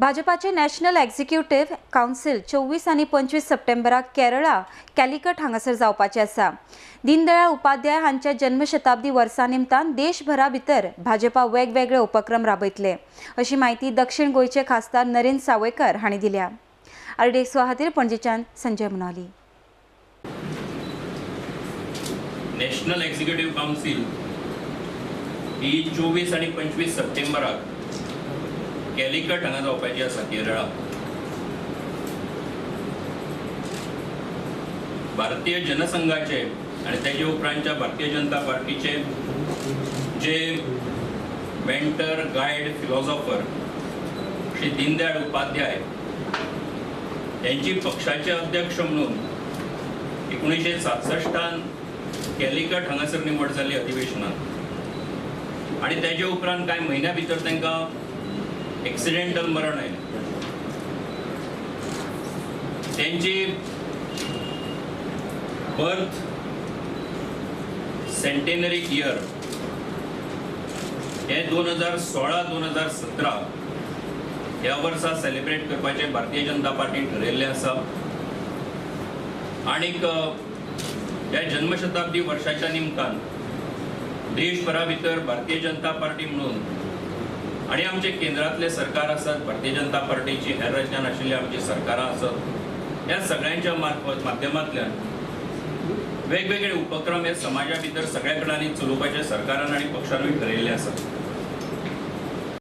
भाजपाचे national executive council 24 आनी 25 सप्टेंबराक केरळा कॅलिकट हांगासर जावपाचे आसा। दीनदयाळ उपाध्याय हांच्या जन्मशताब्दी वर्सा निमतान देशभरा भितर भाजपा वेगवेगळे उपक्रम राबयतले अशी म्हायती दक्षिण गोंयचे खासदार नरेंद्र सावयकर हांणी दिल्या। आरडीएक्स खातीर पणजेच्यान Sanjay Munali. National executive council ही 24 आनी 25 सप्टेंबराक कॅलिकट हांगा जावपाची आसा केरळा। भारतीय जनसंघाचे आनी तेजे उपरांतच्या भारतीय जनता पार्टीचे जे mentor guide philosopher Shri Deendayal Upadhyay यांची पक्षाचे अध्यक्ष म्हणून 1967 कॅलिकट हांगासर निवड जाली अधिवेशनात आनी तेजे उपरांत कांय म्हयन्या भितर तांकां एक्सिडेंटल मरण आयलें। त्यांची बर्थ सेंटेनरी इयर हे 2016-2017 ह्या वर्सा सेलिब्रेट करपाचें भारतीय जनता पार्टीन ठरयल्लें आसा आनीक ह्या जन्मशताब्दी वर्षाच्या निमतान देशभरा भितर भारतीय जनता पार्टी म्हणून आनी आमचे केंद्रांतले सरकार आसात, भारतीय जनता पार्टीची हेर राज्यान आशिल्ली आमची सरकारां आसत, ह्या सगळ्यांच्या मार्फत माध्यमांतल्यान वेगवेगळे उपक्रम हे समाजा भितर सगळ्या कडेन चलोवपाचे सरकारान आनी पक्षानूय ठरयल्ले आसात।